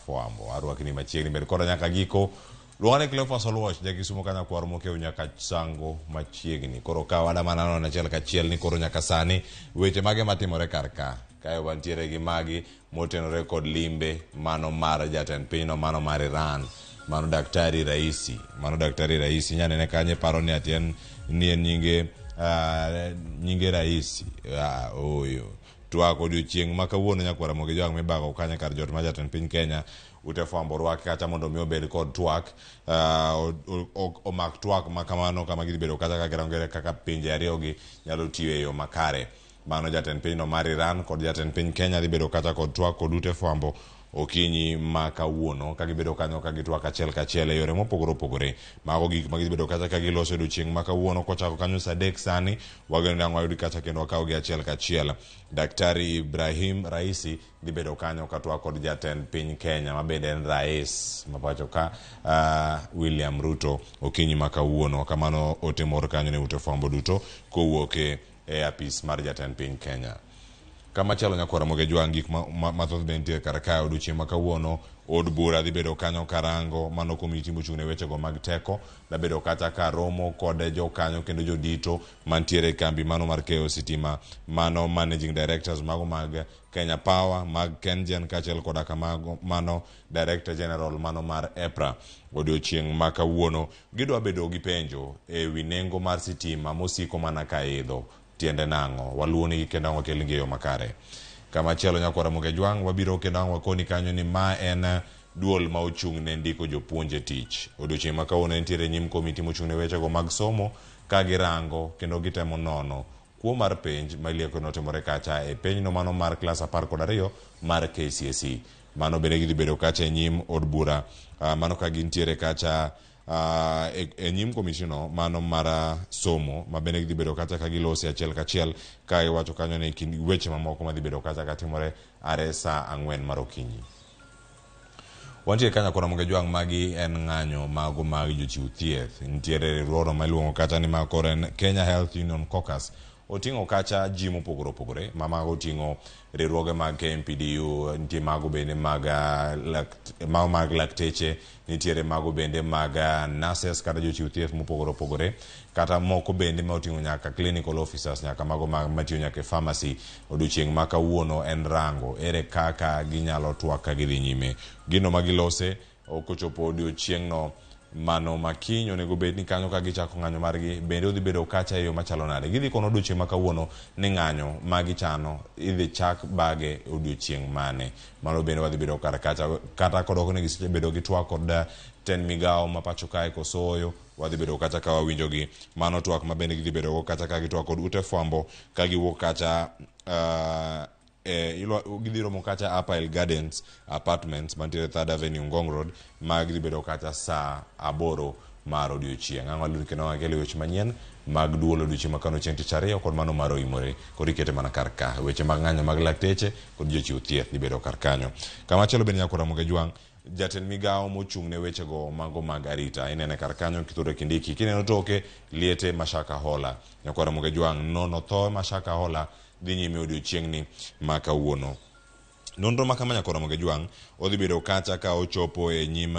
fwambo. Arwakni machiegni bed koda nyaka giko. Luonga ni Cleophas Oluoch, ja Kisumo ka nyakwar mokew nyaka Sango machiegni. Koro ka wada mana nono achiel kachiel ni koro nyaka sani weche mage matimore kar ka. Kae wantiere gi magi motenore kod limbe mano mar jatend pinyno mano mar Iran. Mano Daktari Raisi. Mano Daktari Raisi. Nyanene kanyo paro ni ati en ni en nyinge nyinge Raisi. Oyo. Twak odiochieng' ma kawuono nyakwar Ramogi Jwang' mibago kanyo kar jot mar jatend piny Kenya. Ute fwambo orwaki kacha mondo mi obed kod twak omak twak ma kamano kama gidhi bedo kacha ka girangore kaka pinje ariyogi nyalo tiyo e yo makare. Mano jatend pinyno mar Iran kod jatend piny Kenya dhi bedo kacha kod twak kod ute fwambo okinyi ma kawuono ka gibedo kanyo ka gitwak achiel kachiel e yore mopogore opogore. Mago gik ma gidhi bedo kacha ka giloso e odiochieng' ma kawuono kochako kanyo saa 3 sani wageno ni ang' wayud kacha kendo wakawgi achiel kachiel. Daktari Ibrahim Raisi dhi bedo kanyo ka twak kod jatend piny Kenya ma bende en rais ma pacho ka William Ruto okinyi ma kawuono. Kamano ote mor kanyo ne ute fwambo duto kowuok e apis mar jatend piny Kenya. Kamachielo nyakwar Ramogi Jwang' gik mathoth be nitie kar kae odiochieng' ma kawuono od bura dhi bedo kanyo karango mano komiti mochung' ne wechego mag teko dabedo kacha ka romo kod jokanyo kendo jodito mantiere e kambi mano mar keyo sitima mano managing directors mago mag Kenya Power mag KenGen kaachiel koda kamago mano director general mano mar EPRA. Odiochieng' ma kawuono gidwa bedo gi penjo e wi nengo mar sitima mosiko mana ka idho. Tiende nang'o? Waluonigi kendo ang' wakelnigi e yo makare. Kamachielo nyakwar Ramogi Ajwang' wabiro kendo ang' wakoni kanyo ni ma en duol ma ochung' ne ndiko jopuonj e tich. Odiochieng' ma kawuono entiere e nyim komiti mochung' ne wechego mag somo ka girango kendo gitemo nono kuo mar penj ma ilieko notimore kacha e penjno mano mar klas 12 mar KCSE. Mano bende gidhi bedo kacha e nyim od bura mano ka gintiere kacha e nyim komisino mano mar somo ma bende gidhi bedo kacha ka gilose achiel kachiel ka iwacho kanyo ni kind weche mamoko madhi bedo kacha katimore are saa 4 mar okinyi. Wantie kanyo kod Ramogi Jwang' magi en ng'anyo mago mag jochiw thieth. Nitiere riwruogno ma iluongo kacha ni ma koro en Kenya Health Union Caucus. Oting'o kacha ji mopogore opogore ma mago oting'o riwruoge mag KMPDU, nitie mago bende mag mago mag lakteche, nitiere mago bende mag nurses kata jochiw thieth mopogore opogore, kata moko bende ma oting'o nyaka clinical officers, nyaka mago matiyo nyaka e pharmacy. Odiochieng' ma kawuono en rango ere kaka ginyalo twak ka gidhi nyime. Gino ma gilose kochopo odiochieng'no mano ma kiny onego bed ni kanyo ka gichako ng'anyo margi bende odhi bedo kacha e yo machalo nade. Gidhi kono odiochieng' ma kawuono ni ng'anyo ma gichano idhi chak bage odiochieng' mane. Mano bende wadhi bedo kar kacha kata kodok ni gisebedo gi twak kod tend migawo ma pacho kae koso ooyo wadhi bedo kacha ka wawinjogi. Mano twak ma bende gidhi bedo go kacha ka gitwak kod ute fwambo ka giwuok kacha gidhi romo kacha Upper Hill Gardens Apartments mantiere Third Avenue Ngong Road ma gidhi bedo kacha saa 8 mar odiochieng'. Ang' waluor kendo wakelo weche manyien mag duol odiochieng' ma kano chieng' tich ariyo kod mano mar oimore koro ikete mana kar ka. Weche mag ng'anyo mag lakteche kod jochiw thieth dhi bedo kar kanyo. Kamachielo bende nyakwar Ramogi Ajwang' jatend migawo mochung' ne wechego mago mag arita inene kar kanyo Kithure Kindiki kineno toke liete Mashaka Hola. Nyakwar Ramogi Ajwang' nono tho Mashaka Hola dhi nyime odiochieng'ni ma kawuono. Nonro ma kama nyakwar Ramogi Ajwang' odhi bedo kacha ka ochopo e nyim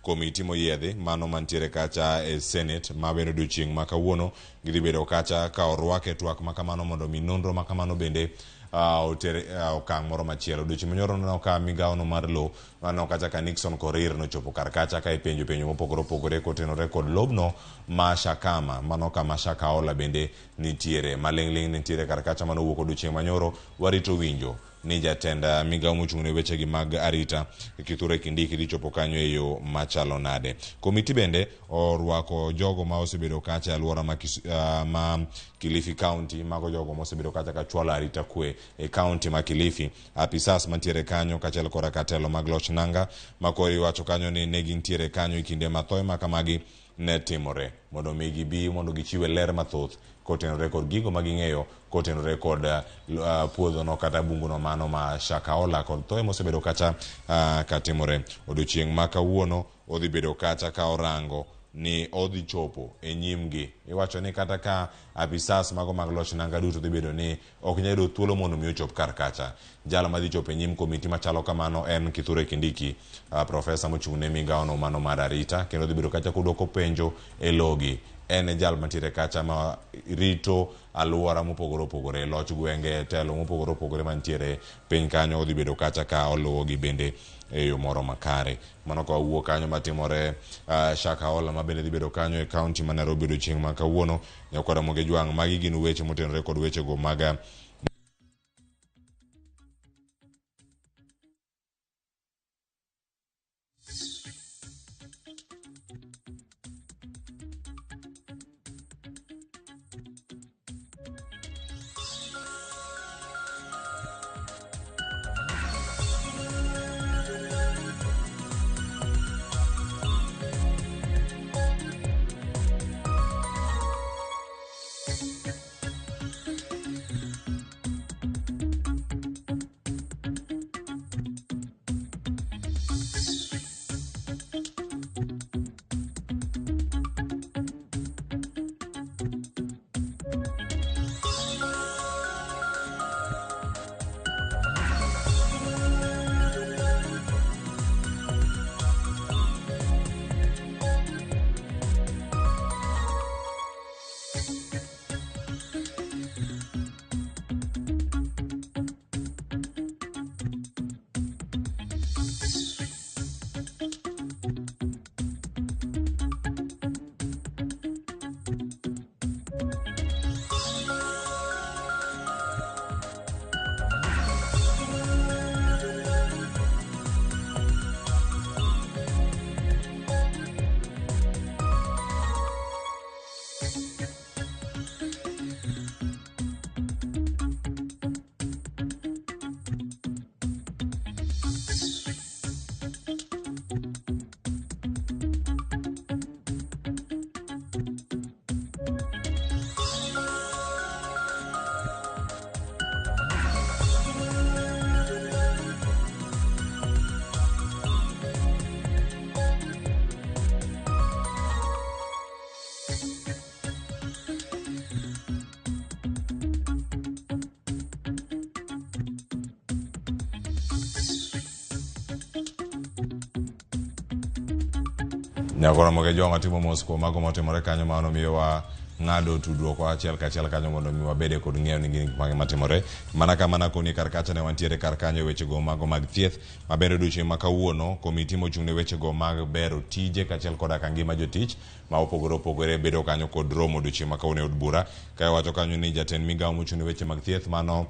komiti moyiedhi mano mantiere kacha e Senate ma bende odiochieng' ma kawuono gidhi bedo kacha ka orwake twak ma kamano mondo mi nonro ma kamano bende oter okang' moro machielo. Odiochieng' manyoro neno ka migawono mar lowo mano kacha ka Nixon Korir nochopo kar kacha ka ipenjo penjo mopogore opogore kotenore kod lobno ma Shakama mano kama Shakahola bende nitiere. Maling'ling' nitiere kar kacha mano owuok odiochieng' manyoro warito winjo ni jatend migawo mochung' ne wechegi mag arita Kithure Kindiki dhi chopo kanyo e yo machalo nade. Komiti bende orwako jogo ma osebedo kacha e alwora ma Kilifi County, mago jogo ma osebedo kacha ka chwalo arita kwe e county ma Kilifi. Apisas mantiere kanyo kaachiel koda katelo mag loch nanga ma koro iwacho kanyo ni ne gintiere kanyo e kinde ma thoe ma kamagi ne timore mondo mi gibi mondo gichiwe ler mathoth kotenore kod gigo ma ging'eyo kotenore kod puodhono kata bunguno mano ma Shakahola kod thoe mosebedo kacha katimore. Odiochieng' ma kawuono odhi bedo kacha ka orango ni odhi chopo e nyimgi. Iwacho ni kata ka apisas mago mag loch nanga duto dhi bedo ni ok nyal yudo thuolo mondo mi ochop kar kacha. Jalo madhi chopo e nyim komiti machalo kamano en Kithure Kindiki, profesa mochung' ne migawono mano mar arita, kendo dhi bedo kacha kodwoko penjo e logi. En e jal mantiere kacha ma rito aluora mopogore opogore, loch gwenge, telo mopogore opogore mantiere piny kanyo, odhi bedo kacha ka oluwogi bende e yo moro makare. Mano ka wawuok kanyo matimore Shakahola ma bende dhi bedo kanyo e kaunti ma Nairobi odiochieng' ma kawuono. Nyakwar Ramogi Jwang', magi gin weche motenore kod wechego mag Nyakora Moge Jwang' watimo mos kuom mago motimore kanyo mano miyowa ng'ado tudruok wa achiel kachiel kanyo mondo mi wabede kod ng'eyo ni gin gik mage matimore. Mana ka mana koni kar kacha ne wantiere kar kanyo e wechego mago mag thieth ma bende odiochieng' ma kawuono komiti mochung' ne wechego mag bero tije kaachiel koda ka ngima jotich ma opogore opogore bedo kanyo kod romo odiochieng' ma kawuono e od bura. Ka iwacho kanyo ni jatend migawo mochung' ne weche mag thieth mano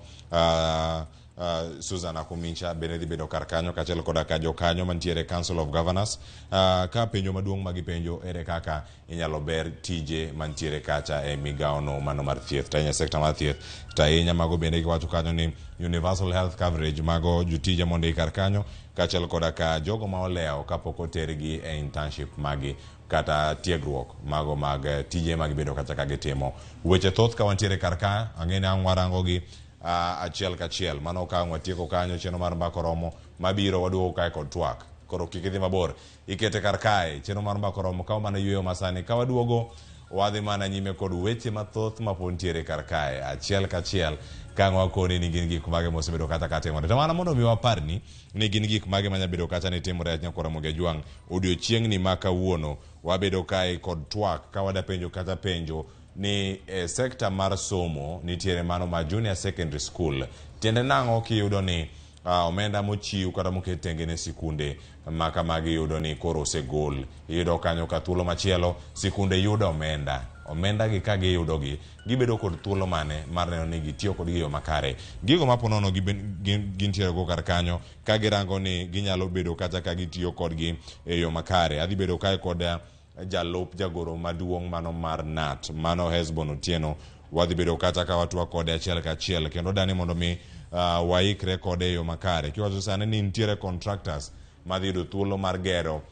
Susan Nakhumicha bende dhi bedo kar kanyo kaachiel koda ka jokanyo mantiere Council of Governors. Ka penjo maduong' ma gipenjo ere kaka inyalo ber tije mantiere kacha e migawono mano mar thieth, to ahinya e sekta mar thieth, to ahinya mago bende giwacho kanyo ni universal health coverage mago jotije mondiki kar kanyo kaachiel koda ka jogo ma olewo kapok otergi e internship magi kata tiegruok mago mag tije ma gibedo kacha ka gitimo. Weche thoth ka wantiere kar ka, ang'e ni ang' warangogi achiel kachiel. Mano ka ang' watieko kanyo chenro mar mbaka oromo, mabiro waduogo kae kod twak. Koro kik idhi mabor, ikete kar kae, chenro mar mbaka oromo kaw mana yueyo masani. Ka waduogo, wadhi mana nyime kod weche mathoth ma pod ntiere kar kae achiel kachiel ka ang' wakoni ni gin gik mage mosebedo kata ka timore. To mana mondo mi waparni ni gin gik mage manya bedo kacha ni timore Nyakwar Ramogi Ajwang' odiochieng'ni ma kawuono wabedo kae kod twak ka wada penjo kata penjo ni e sekta mar somo nitiere mano ma junior secondary school. Tiende nang'o kiyudo ni omenda mochiw kata moket tenge ne sikunde ma kamagi iyudo ni koro osegol. Iyudo kanyo ka thuolo machielo sikunde yudo omenda. Omenda gi ka giyudo gi, gibedo kod thuolo mane mar neno ni gitiyo kodgi e yo makare. Gigo ma ponono gintiere go kar kanyo ka girango ni ginyalo bedo kata ka gitiyo kodgi e yo makare. Adhi bedo kae kod jalup jagoro maduong' mano mar KNUT, mano Hesbon Otieno. Wadhi bedo kata ka watwak kode achiel kachiel kendo dani mondo mi waikre kode e yo makare. Kiwacho sani ni nitiere contractors madhi yudo thuolo mar gero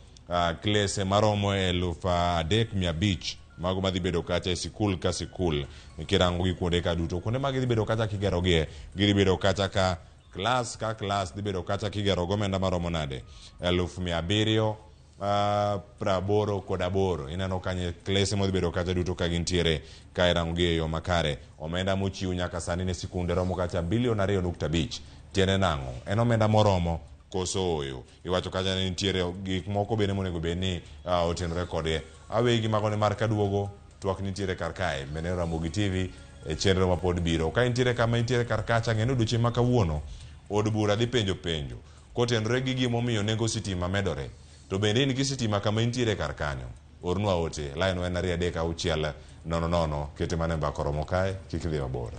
klese maromo 3500 mago madhi bedo kacha e sikul ka sikul. Kirango gi kuonde ka duto, kuonde ma gidhi bedo kacha kigerogie, gidhi bedo kacha ka klas ka klas dhi bedo kacha kigero gomenda maromo nade? 700,000. 88. Ineno kanyo klese modhi bedo kacha duto ka gintiere ka irango gi e yo makare. Omenda mochiw nyaka sani ne sikunde romo kacha bilion 2.5. Tiende nang'o? En omenda moromo koso ooyo? Iwacho kacha ni nitiere gik moko bende monego bed ni otenore kode. Aweyi gi mago nimar kaduogo twak nitiere kar kae bende Ramogi TV e chenro ma pod biro. Ka intiere kama intiere kar kacha ng'e ni odiochieng' ma kawuono od bura dhi penjo penjo kotenore gi gimomiyo nengo sitima medore. To bende in gi sitima kama intiere kar kanyo? Ornwa ote. Line wa en 2 3 6 0 0. Kete mana e mbaka oromo kae, kik idhi mabor.